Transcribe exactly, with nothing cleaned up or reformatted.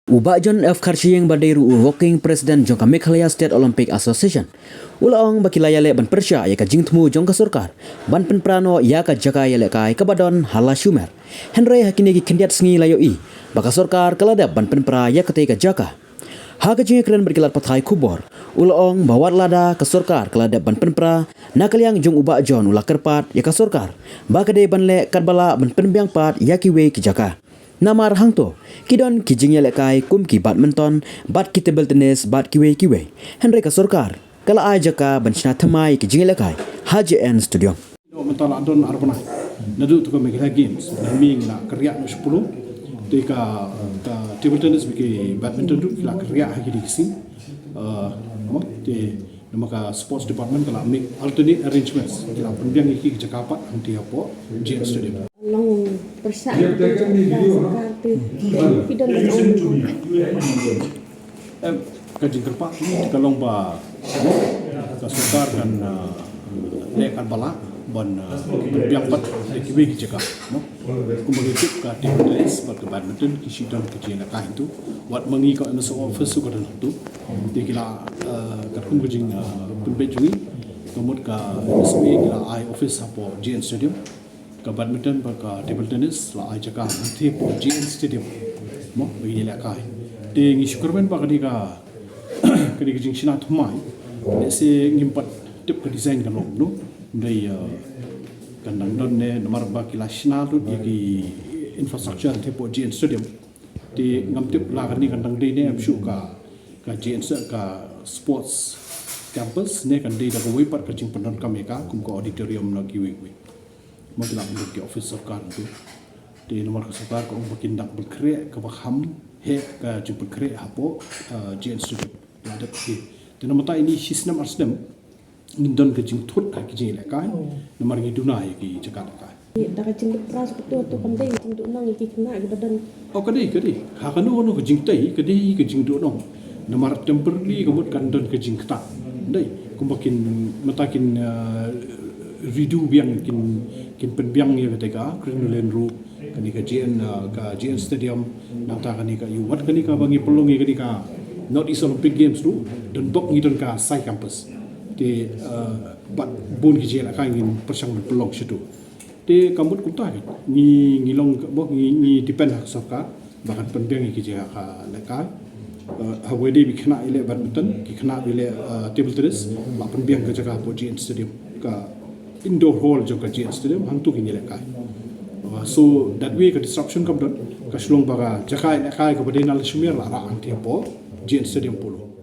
U Bah John F Kharshing ba dei ruh u Working President jong ka Meghalaya State Olympic Association u la ong ba ki la ïaleh ban pyrshah ïa ka jingthmu jong ka sorkar ban pynpra noh ïa ka jaka ïalehkai kaba don ha Lashimer. Hynrei ha kine ki khyndiat sngi la ïohi ba ka sorkar ka la dep ban pynpra ïa katei ka jaka. Ha ka jingïakren bad ki lad pathai khubor, u la ong ba wat lada ka sorkar ka la dep ban pynpra, na ka liang jong u Bah John u la kyrpad ïa ka sorkar ba ka dei ban leh katba lah ban pynbiang pat ïa kiwei ki jaka. Namar hangto ki don ki jingïalehkai kum ki badminton bad ki table tennis bad kiwei kiwei. Hynrei ka sorkar ka la ai jaka ban shna thymmai ki jingïalehkai ha J N Stadium. Noh mynta la don ar bnai. Naduh tu ka Meghalaya Games, na ming la kyrïah noh shipulu. Te ka, ka table tennis bad ki badminton ruh ki la kyrïah ha kine ki sngi. Eh, mo, te namar ka sports department ka la make alternate arrangements. Ki la pynbiang ïa ki jaka pat hangtei hapoh J N Stadium. Long pyrshah ïa ka sorkar te, ki don ban ong. Em, ka jingkyrpad tu ka long ba ka sorkar kan, ah, leh katba lah ban, ah, pynbiang pat ïa kiwei ki jaka, no? Kumba ngi tip ka table tennis bad ka badminton ki shu don ka jingïalehkai tu. Wat ma ngi ka M S A office ruh ka don tu. Te ki la, ah, katkum ka jing, ah, pynbeit jong ngi, ka mut ka M S A ki la ai office hapoh J N Stadium. Ka badminton bad ka table tennis la ai jaka hangtei hapoh J N Stadium. Mo, ba ngin ïalehkai. Te ngi shu kyrmen ba ka dei ka, ka dei ka jingshna thymmai. Lehse ngim pat tip ka design kan long kumno. Hynrei, eh, kan dang don ne, namar ba ki la shna lut ïa ki infrastructure hangtei hapoh J N Stadium. Te ngam tip la kane kan dang dei ne em shuh ka, ka J N Stadium, ka sports campus ne kan dei da kawei pat ka jingpyndonkam ïa ka kum ka auditorium na kiwei kiwei. Ma ki la pyndonkam ki office sorkar tu. Te namar ka sorkar ka ong ba kin dang pynkhreh kaba kham heh ka jingpynkhreh hapoh, eh, J N Stadium. La dep ki. Te namar ta ine shi snem ar snem ngin don ka jingthut ha ki jingïalehkai. Namar ngi duna ïa ki jaka lehkai. Da ka jingpynpra sha kato to kam dei ka jingduhnong ïa ki khynnah kiba don. Oh, ka dei, ka dei. Ha kano kano ka jingtei ka dei ka jingduhnong. Namar temporarily ka mut kan don ka jingktah. Dei kumba kin mynta kin, uh, redo biang, kin, kin pynbiang ïa kata ka Green Lane ruh, kane ka J N, uh, ka J N Stadium, nangta kane ka ïa wat kane kaba ngi pynlong ïa kane ka North East Olympic Games ruh, don bok ngi don ka Sai Campus. Te, uh, bad bun ki jingïalehkai ngin pyrshang ban pynlong sha tu. Te ka mut kumta ki. Ngi, ngi long ka, bok ngi, ngi depend ha ka sorkar ba kan pynbiang ïa ki jaka lehkai. Uh, ha kawei de ba ki khynnah ïaleh badminton, ki khynnah ïaleh, uh, table tennis, la pynbiang ka jaka hapoh J N Stadium, ka indoor hall jong ka J N Stadium, hangto kin ïalehkai. Uh, so that way ka disruption kam don, ka shu long ba ka jaka ïalehkai kaba dei na Lashimer la rah hangtei hapoh J N Stadium Polo.